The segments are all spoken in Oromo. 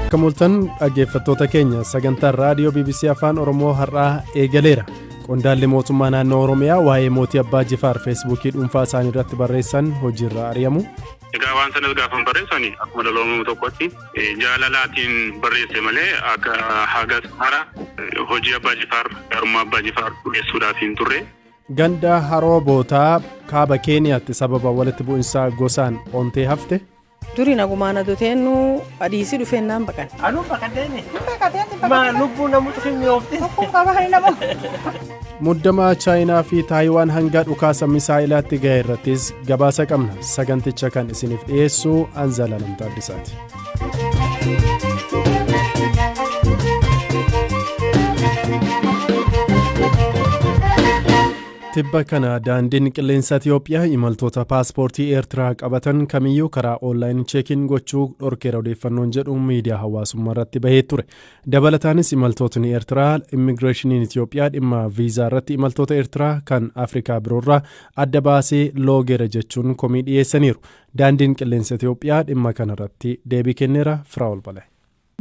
Akka mul'atan dhaggeeffattoota keenya sagantaan raadiyoo BBC Afaan Oromoo har'aa eegaleera. Qondaalli mootummaa naannoo Oromiyaa waa'ee mootii Abbaa Jifaar feesbuukii dhuunfaa isaanii irratti barreessan hojiirra ari'amu. Egaa waan sanas gaafan barreessani akkuma dhala tokkotti jaalalaatiin barreesse malee akka hagas hara hojii Abbaa Jifaar gaarummaa Abbaa Jifaar dhiyeessuudhaaf hin turre. Ganda Haroo Bootaa kaaba Keeniyaatti sababa walitti bu'insa gosaan ontee hafte. Duri nagumaan adoteennu adiisii dhufeennaan baqan. Anuu baqateeni. Maa lubbuu namoota fi mi'oofte. Muddama Chaayinaa fi Taayiwaan hanga dhukaasa misaa'ilaatti gahe irrattis gabaasa qabna. Saganticha kan isiniif dhiyeessu Anzalaalam Taaddasaati. Tibba kana daandiin qilleensa Itiyoophiyaa imaltoota paaspoortii Eertiraa qabatan kamiyyuu karaa online check-in gochuu dhorkeera odeeffannoon jedhu miidiyaa hawaasummaa irratti bahee ture. Dabalataanis imaltootni Eertiraa immigireeshiniin Itiyoophiyaa dhimma viizaa irratti imaltoota Eertiraa kan Afrikaa biroorraa adda baasee loogeera jechuun komii dhiyeessaniiru. Daandiin qilleensa Itiyoophiyaa dhimma kanarratti deebii kenneera. Firaa'ol Balee.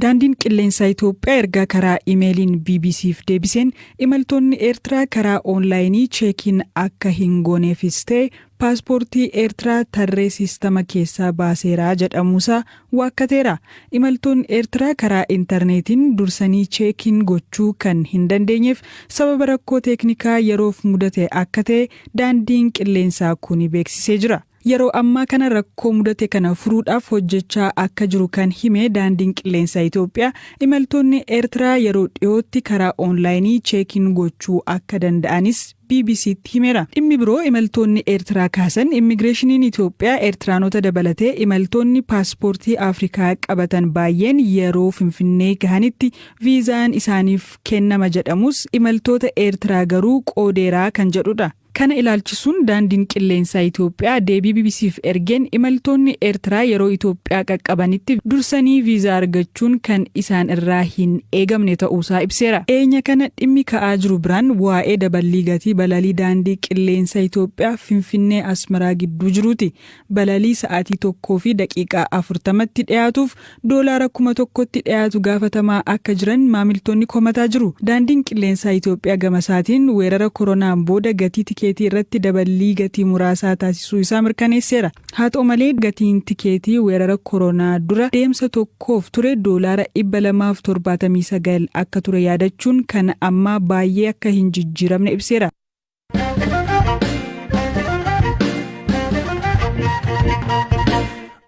Daandiin qilleensaa Itoophiyaa ergaa karaa imeeliin BBCf deebiseen imaltoonni Eertiraa karaa oonlaayinii check-in akka hin gooneefis ta'e paaspoortii Eertiraa tarree siistama keessaa baaseera jedhamuusaa waakkateera. Imaltoonni Eertiraa karaa intarneetiin dursanii check-in gochuu kan hin dandeenyeef sababa rakkoo teeknikaa yeroof mudate akka ta'e daandiin qilleensaa kun beeksisee jira. Yeroo ammaa kana rakkoo mudate kana furuudhaaf hojjechaa akka jiru kan hime daandiin qilleensaa Itoophiyaa imaltoonni Eertiraa yeroo dhiyootti karaa oonlaayinii check-in gochuu akka danda'anis BBCtti himeera. Dhimmi biroo imaltoonni Eertiraa kaasan immigireeshiniin Itoophiyaa Eertiraanota dabalatee imaltoonni paaspoortii Afrikaa qabatan baay'een yeroo Finfinnee gahanitti viizaan isaaniif kennama jedhamus imaltoota Eertiraa garuu qoodeeraa kan jedhudha. Kana ilaalchisuun daandiin qilleensaa Itoophiyaa deebii BBCf ergeen imaltoonni Eertiraa yeroo Itoophiyaa qaqqabanitti dursanii viizaa argachuun kan isaan irraa hin eegamne ta'uusaa ibseera. Eenya kana dhimmi ka'aa jiru biraan waa'ee daballii gatii balalii daandii qilleensaa Itoophiyaa Finfinnee Asmaraa gidduu jiruuti. Balalii sa'aatii 1:40tti dhiyaatuuf doolaara 1000tti dhiyaatu gaafatamaa akka jiran maamiltoonni komataa jiru. Daandiin qilleensaa Itoophiyaa gama isaatiin weerara koronaan booda gatii tikeetii irratti daballii gatii muraasaa taasisuu isaa mirkaneesseera. Haa ta'u malee, gatiin tikeetii weerara koronaa dura deemsa tokkoof ture $279 akka ture yaadachuun kan ammaa baay'ee akka hin jijjiiramne ibseera.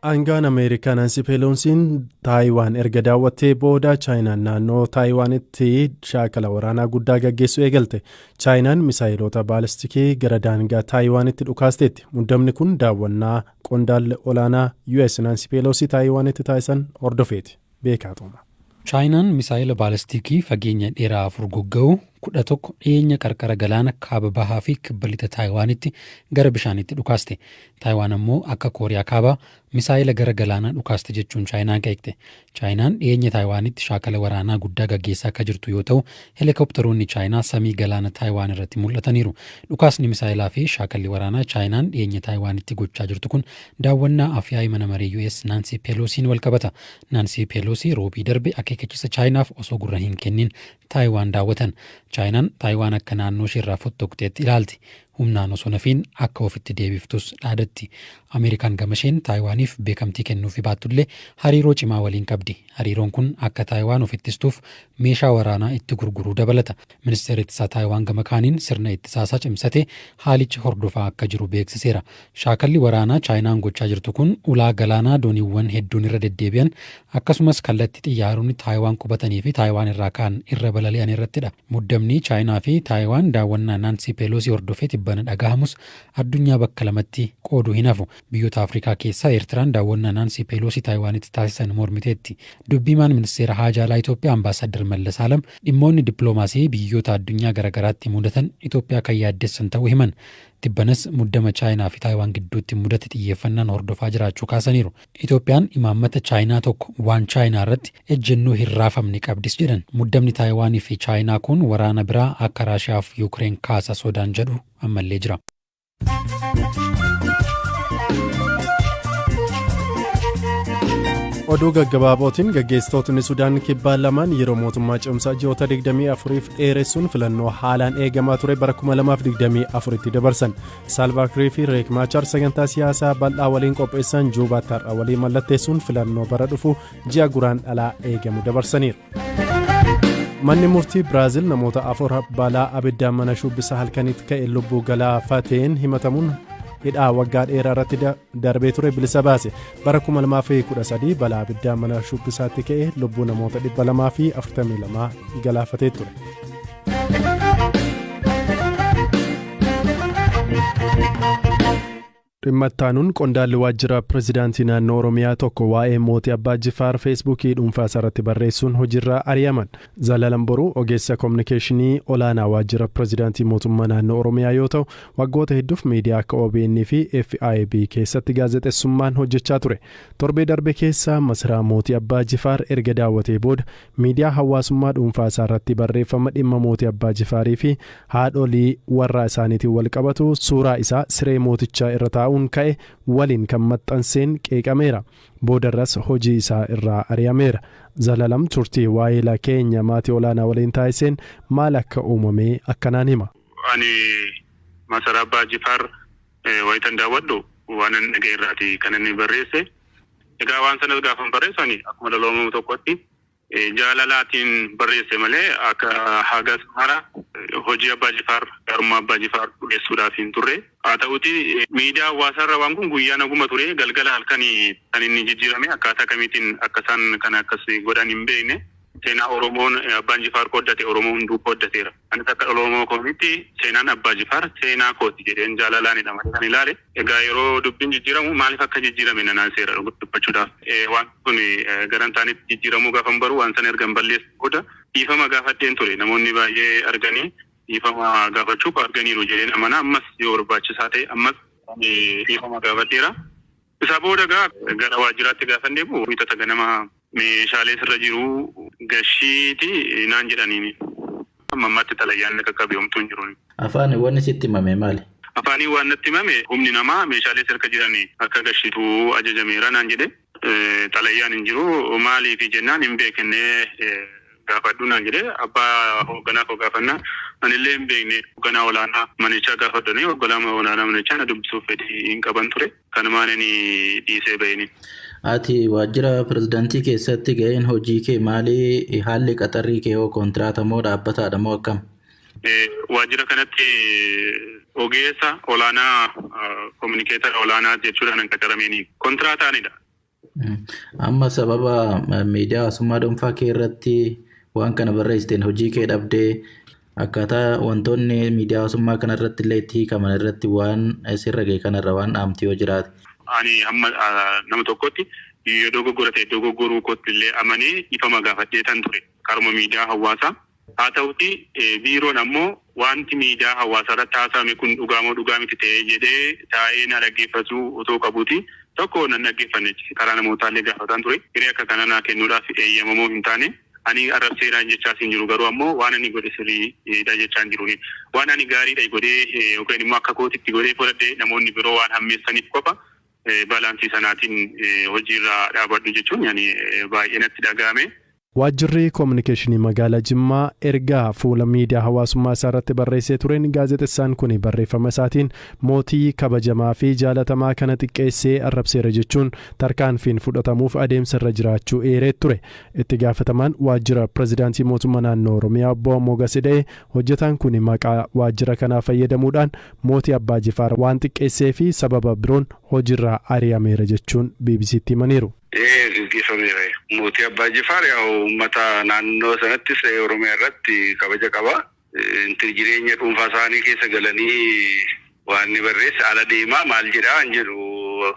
Aangaan Ameerikaa Naansi Peeloosiin Taayiwaan erga daawwattee booda Chaayinaan naannoo Taayiwaanitti shaakala waraanaa guddaa gaggeessuu eegalte. Chaayinaan misaayiloota baalistikii gara daangaa Taayiwaanitti dhukaasteetti. Muddamni kun daawwannaa qondaalli olaanaa US Naansi Peeloosii Taayiwaanitti taasisan hordofeeti. Beekaa Xuuma. Chaayinaan misaayila baalistikii fageenya dheeraa furgugga'u 11 dhiyeenya qarqara galaana kaaba bahaa fi kibba lixa Taayiwaanitti gara bishaaniitti dhukaaste. Taayiwaan ammoo akka Kooriyaa Kaabaa misaayila gara galaanaa dhukaaste jechuun Chaayinaan qeeqxe. Chaayinaan dhiyeenya Taayiwaanitti shaakala waraanaa guddaa gaggeessaa akka jirtu yoo ta'u, helikoptaroonni Chaayinaa samii galaana Taayiwaan irratti mul'ataniiru. Dhukaasni misaayilaa fi shaakalli waraanaa Chaayinaan dhiyeenya Taayiwaanitti gochaa jirtu kun daawwannaa Af-yaa'ii Mana Maree US Naansii Peeloosiin walqabata. Naansii Peeloosii Roobii darbe akeekkachiisa Chaayinaaf osoo gurra hin kennin Taayiwaan daawwatan. Chaayinaan Taayiwaan akka naannoo isheerraa fottoqxeetti ilaalti. Humnaan osoo nafiin akka ofitti deebiftus dhaadatti. Ameerikaan gamasheen Taayiwaaniif beekamtii kennuufii baattullee hariiroo cimaa waliin qabdi. Hariiroon kun akka Taayiwaan of ittistuuf meeshaa waraanaa itti gurguruu dabalata. Ministeerri Ittisaa Taayiwaan gama kaaniin sirna ittisaasaa cimsatee haalicha hordofaa akka jiru beeksiseera. Shaakalli waraanaa Chaayinaan gochaa jirtu kun ulaa galaanaa dooniiwwan hedduun irra deddeebi'an akkasumas kallattii xiyyaaronni Taayiwaan qubatanii fi Taayiwaan irraa ka'an irra balali'an irrattidha. Muddamni Chaayinaa fi Taayiwaan daawwannaa Naansii Peeloosii hordofee tibbana dhagahamus addunyaa bakka lamatti qooduu hin hafu. Biyyoota Afrikaa keessaa Eertiraan daawwannaa Naansii Peeloosii Taayiwaanitti taasisan mormiteetti. Dubbiimaan Ministeera Haajaa Alaa Itoophiyaa Ambaasaaddar Mallas Alam dhimmoonni dippiloomaasii biyyoota addunyaa garagaraatti mudatan Itoophiyaa kan yaaddessan ta'uu himan. Tibbanas muddama Chaayinaa fi Taayiwaan gidduutti mudate xiyyeeffannaan hordofaa jiraachuu kaasaniiru. Itoophiyaan imaammata Chaayinaa tokko One China irratti ejjennoo hin raafamne qabdis jedhan. Muddamni Taayiwaanii fi Chaayinaa kun waraana biraa akka Raashiyaa fi Yuukireen kaasa sodaan jedhu ammallee jira. Oduu gaggabaabootiin, gaggeessitootni Sudaan Kibbaa lamaan yeroo mootummaa ce'umsaa ji'oota 24f dheeressuun filannoo haalaan eegamaa ture bara 2024tti dabarsan. Saalvaa Kiir fi Reek Maachar sagantaa siyaasaa bal'aa waliin qopheessan Juubaatti har'a walii mallatteessuun filannoo bara dhufu ji'a Guraandhalaa eegamu dabarsaniiru. Manni murtii Biraazil namoota afur balaa abiddaan mana shubbisa halkanitti ka'e lubbuu galaafateen himatamuun hidhaa waggaa dheeraa irratti darbee ture bilisa baase. Bara 2013 balaa abiddaa mana shubbisaatti ka'e lubbuu namoota 242 galaafatee ture. Dhimma ittaanuun, qondaalli waajjira pirezidaantii naannoo Oromiyaa tokko waa'ee mootii Abbaa Jifaar Feesbuukii dhuunfaa isaarratti barreessuun hojiirraa ari'aman. Zalaalam Boruu ogeessa koominikeeshinii olaanaa waajjira pirezidaantii mootummaa naannoo Oromiyaa yoo ta'u, waggoota hedduuf miidiyaa akka OBN fi FIB keessatti gaazexeessummaan hojjechaa ture. Torbee darbe keessa masaraa mootii Abbaa Jifaar erga daawwatee booda miidiyaa hawaasummaa dhuunfaa isaarratti barreeffama dhimma mootii Abbaa Jifaarii fi haadholii warraa isaaniitiin wal qabatu suuraa isaa siree mootichaa irra taa'uun ka'e waliin kan maxxanseen qeeqameera. Boodarras hojii isaa irraa ari'ameera. Zalalam turtii waa'ee keenya maatii olaanaa waliin taasiseen maal akka uumame akkanaan hima. Ani masaraa Abbaa Jifaar wayitan daawwadhu waan inni dhaga'e irraati kan inni barreesse. Egaa waan sanas gaafa barreessu ani akkuma dhala Oromoo tokkotti jaalalaatiin barreesse malee akka hagas mara hojii Abbaa Jifaar, gaarummaa Abbaa Jifaar dhugeessuudhaaf hin turre. Haa ta'uti, miidiyaa hawaasaarra waan kun guyyaa naguma ture, galgala halkanii kan inni jijjiirame akkaataa kamiitiin akka isaan kana akkas godhan hin beekne. Seenaa Oromoon Abbaan Jifaar qooddate Oromoo hunduu qooddateera. Anis akka dhala Oromoo kootiitti seenaan Abbaa Jifaar seenaa kooti jedheen jaalalaanidha malee kan ilaale. Egaa yeroo dubbiin jijjiiramu maaliif akka jijjiirame nanaan seera dubbachuudhaaf. Waan kun gara hin taanetti jijjiiramuu gaafa baru, waan sana erga hin balleessu booda dhiifama gaafadheen ture. Namoonni baay'ee arganii dhiifama gaafachuuf arganiiru jedheen amana. Ammas yoo barbaachisaa ta'e ammas dhiifama gaafadheera. Isaa booda gaa gara waajjiraatti gaafa deemu, Wiixata ganama meeshaalee sirra jiru gashiiti naan jedhaniini. Amma ammaatti xalayyaan qaqqabe homtuu hin jiru. Afaan wanni sitti himame maali? Afaanii waan natti himame, humni namaa meeshaalee sirka jiran akka gashitu ajajameera naan jedhe. Xalayyaan hin jiru, maaliif jennaan hin beekne, gaafadhu naan jedhe. Abbaa hoogganaa koo gaafannaa anillee hin beekne, hoogganaa olaanaa manichaa gaafadhanii, hoogganaa olaanaa manichaa na dubbisuuf fedhii hin qaban ture. Kanumaan inni dhiisee bahini. Ati waajjira pirezidaantii keessatti ga'een hojii kee maali? Haalli qaxarrii kee hoo kontiraata moo dhaabbataadha moo akkam? Waajjira kanatti ogeessa olaanaa, communicator olaanaa jechuudhaan kan qacarameenii kontiraataanidha. Amma sababa miidiyaa hawaasummaa dhuunfaa kee irratti waan kana barreessiteen hojii kee dhabdee, akkaataa wantoonni miidiyaa hawaasummaa kana irratti illee itti hiikaman irratti waan sirra ga'e kanarra waan dhaamti yoo jiraate. Ani hamma nama tokkotti yoo dogoggora ta'e dogoggoruu kootti illee amanee ifama gaafadhee tan ture karuma miidiyaa hawaasaa. Haa ta'uti, biiroon ammoo wanti miidiyaa hawaasaa irratti haasa'ame kun dhugaa moo dhugaa miti ta'ee jedhee taa'ee na dhaggeeffatu otoo qabuuti. Tokko nan dhaggeeffanne, karaa namootaallee gaafataan ture. Hiree akka kana naa kennuudhaaf eeyyamamoo hin taane. Ani arrabseeraan jechaas hin jiru, garuu ammoo waan ani godhe sirriidha jechaa hin jiru. Waan ani gaariidha godhee yookaan immoo akka kootitti godhee fudhadhe namoonni biroo waan hammeessaniif qofa balance sanaatiin hojiirra dhaabadhu jechuun yani baay'ee natti dhaga'ame. Waajjirri koominikeeshinii magaalaa Jimmaa ergaa fuula miidiyaa hawaasummaa isaa irratti barreessee tureen, gaazexessaan kun barreeffama isaatiin mootii kabajamaa fi jaalatamaa kana xiqqeessee arrabseera jechuun tarkaanfiin fudhatamuuf adeemsa irra jiraachuu eeree ture. Itti gaafatamaan waajjira pirezidaantii mootummaa naannoo Oromiyaa obbo Mogas Ida'ee hojjetaan kun maqaa waajjira kanaa fayyadamuudhaan mootii Abbaa Jifaar waan xiqqeessee fi sababa biroon hojiirraa ari'ameera jechuun BBCtti himaniiru. Gaggeeffameera. Mootii Abbaa Jifaar yaa uummata naannoo sanattis Oromiyaa irratti kabaja qaba. Inti jireenya dhuunfaa isaanii keessa galanii waan inni barreesse ala deemaa maal jedhaa hin jedhu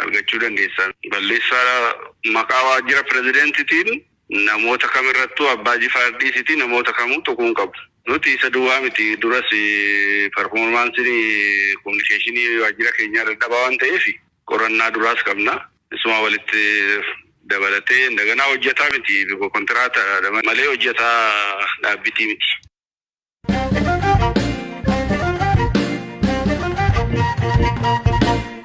argachuu dandeessan. Balleessaa maqaa waajjira pirezidaantiitiin namoota kamirrattuu, Abbaa Jifaar dhiisitii namoota kamuu tuquu hin qabu. Nuti isa duwwaa miti, duras performanceiin communication waajjira keenyaa dadhabaa waan ta'eef qorannaa duraas qabna. Isuma walitti dabalatee indaganaa hojjetaa miti, kontiraata malee hojjetaa dhaabbitii miti.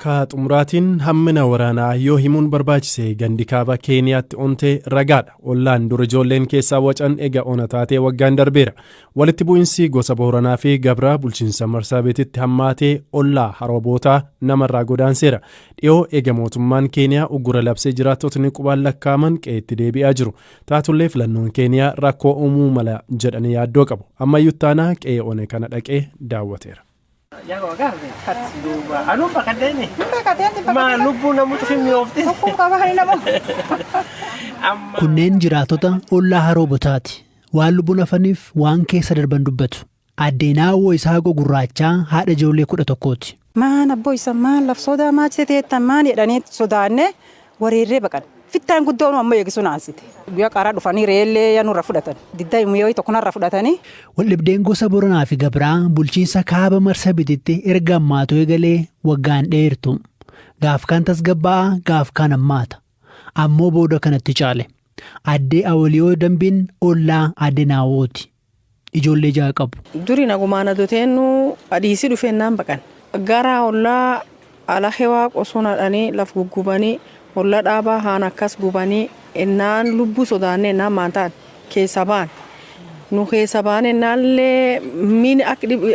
Ka xumuraatiin, hammina waraanaa yoo himuun barbaachise, gandi kaaba Keeniyaatti ontee ragaadha. Ollaan dur ijoolleen keessaa wacan ega ona taatee waggaan darbeera. Walitti bu'insi gosa Booranaa fi Gabraa bulchiinsa Marsaabeetitti hammaatee ollaa Harobootaa namarraa godaanseera. Dhiyoo ega mootummaan Keeniyaa uggura labsee jiraattotni qubaan lakkaa'aman qe'eetti deebi'aa jiru. Taatullee filannoon Keeniyaa rakkoo uumuu mala jedhanii yaaddoo qabu. Ammayyuu taanaa qe'ee one kana dhaqee daawwateera. Anuun baqadheeni. Maa lubbuu namoota fi. Kunneen jiraatota ollaa Haroobotaati. Waan lubbuun hafaniif waan keessa darban dubbatu. Addeenaawwoo Isaaqoo Gurraachaa haadha ijoollee 11ti. Maan abboo isa maan laf sodaa maachite teettan maan jedhanii sodaanne wareerree baqan. Fittaan guddoon ammoo eegisu naasite. Guyyaa qaraa dhufanii reellee nurra fudhatan. Didda yoo tokko narra fudhatanii. Waldhibdeen gosa Boranaa fi Gabraa bulchiinsa kaaba Marsabititti erga ammaatu eegalee waggaan dheertu. Gaaf kaan tasgabbaa'aa, gaaf kaan hammaata. Ammoo booda kanatti caale. Addee Awoliyoo Dambiin ollaa Addee Naawwooti. Ijoollee 6 qabu. Duri nagumaan adoteennu adiisii dhufeennaan baqan. Gara ollaa alahee waaqosoo nadhanii laf guggubanii, ollaa dhaabaa haan akkas gubanii ennaan lubbuu sodaannee ennaan maan ta'an keessa ba'an. Nu keessa ba'an ennaallee min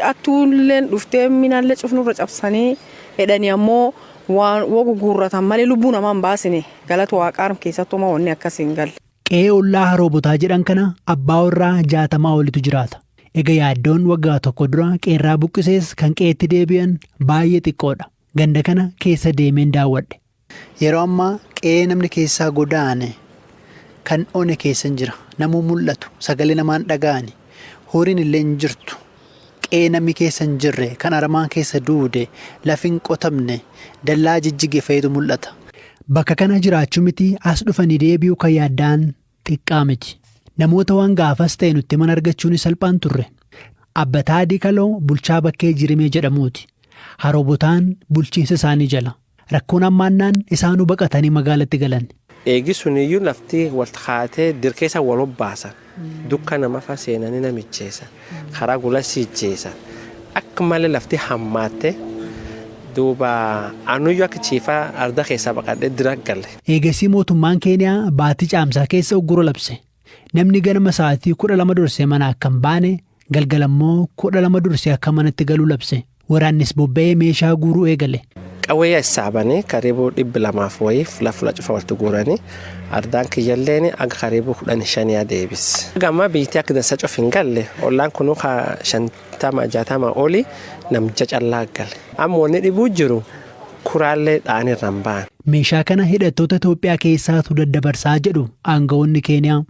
attuullee dhuftee minallee cufnurra cabsanii jedhanii, ammoo waan woo gugurratan malee lubbuu namaa hin baasine, galata waaqaar keessattuu wanni akkas hin galle. Qe'ee ollaa Haroobotaa jedhan kana abbaa warraa 60 olitu jiraata. Egaa yaaddoon waggaa tokko dura qeerraa buqqisees kan qe'eetti deebi'an baay'ee xiqqoodha. Ganda kana keessa deemeen daawwadhe. Yeroo ammaa qe'ee namni keessaa godaane kan one keessa hin jira. Namuu mul'atu, sagalee namaan dhaga'ani. Horiin illee hin jirtu. Qe'ee namni keessa hin jirre, kan aramaan keessa duude, lafi hin qotamne, dallaa jijjige fa'itu mul'ata. Bakka kana jiraachuu miti, as dhufanii deebi'uu kan yaaddaan xiqqaa miti. Namoota waan gaafas ta'e nutti himan argachuun salphaan turre. Abbataa Adii Kaloo bulchaa bakkee Jirimee jedhamuuti. Haroobotaan bulchiinsa isaanii jala. Rakkoon hammaannaan isaanuu baqatanii magaalatti galan. Eegi suniyyuu lafti wal kaatee dirkeessa wal obbaasan. Dukka nama fa seenanii namicheessan. Karaa gula siijjeessan. Akka malee lafti hammaatte, duuba anuyyuu akka chiifaa arda keessaa baqadhee dira galle. Eegasii mootummaan Keeniyaa baatii Caamsaa keessa uggura labse. Namni ganama sa'aatii 12 dursee mana akka hin baane, galgala immoo 12 dursee akka manatti galuu labse. Waraannis bobba'ee meeshaa guuruu eegale. Qawwee saabanii karibu 200 wayii fula fula cufa walitti guuranii, ardaan kiyyalleen aga karibu 15 adeebis. Gama biitti akka dansa cuf hin galle, ollaan kunuu ka 50 60 oli namja callaa gale. Amma wanni dhibuu jiru kuraallee dha'anii irra hin ba'an. Meeshaa kana hidhattoota Itoophiyaa keessaatu daddabarsaa jedhu aangawoonni Keeniyaa.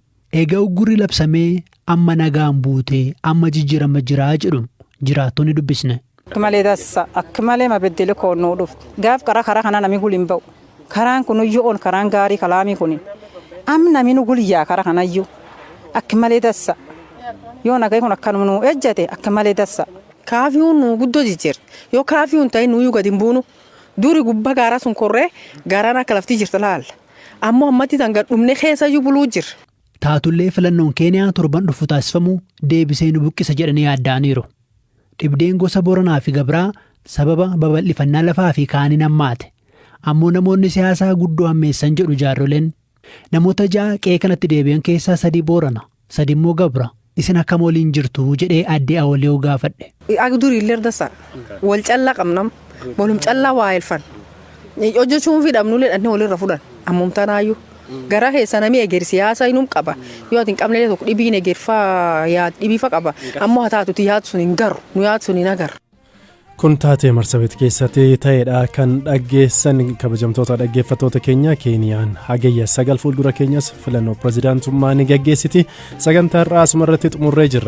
Egaa uggurri labsamee amma nagaan buutee amma jijjiirama jiraa jedhu jiraattonni dubbisne. Akka malee dassa, akka malee mabeddele koonnuu dhufte. Gaaf qara karaa kana namni gul hin ba'u. Karaan kun iyyuu on karaan gaarii kalaamii kun. Am namni nu gulyaa karaa kanayyuu. Akka malee dassa. Yoo nagaa kun akkanuma nu ejjate, akka malee dassa. Kaafiyuun nu guddoo jijjiirte. Yoo kaafiyuun ta'e nuyyuu gadi hin buunu. Duri gubbaa gaaraa sun korree gaaraan akka lafti jirti laalla. Ammoo ammatti tan gad dhumne keessa iyyuu buluu jirra. Taatullee filannoon Keeniyaa torban dhufu taasifamu deebisee nu buqqisa jedhanii yaadda'aniiru. Dhibdeen gosa Boranaa fi Gabraa sababa babal'ifannaa lafaa fi kaaniin hammaate. Ammoo namoonni siyaasaa guddoo hammeessan jedhu jaarroleen. Namoota ja'a qe'ee kanatti deebi'an keessaa sadii Boorana, sadi immoo Gabra. Isin akkam waliin jirtu jedhee addee Awaliyoo gaafadhe. Akka durii illee dassa wal callaa qabnam, walum callaa waa elfan. Hojjechuun fi dhabnullee dhannee walirra fudhan ammum tanaayyuu. Gara keessa namni eger siyaasa inum qaba. Yoo ati hin qabne tokko dhibiin egerfaa yaad dhibiifa qaba. Ammoo haa taatuti yaad sun hin garu. Nu yaad sun hin agarru. Kun taatee Marsabit keessatti ta'edha kan dhaggeessan. Kabajamtoota dhaggeeffattoota keenya, Keeniyaan Hagayya 9 fuuldura keenyas filannoo pirezidaantummaa ni gaggeessiti. Sagantaa irraa asuma irratti xumurree jirra.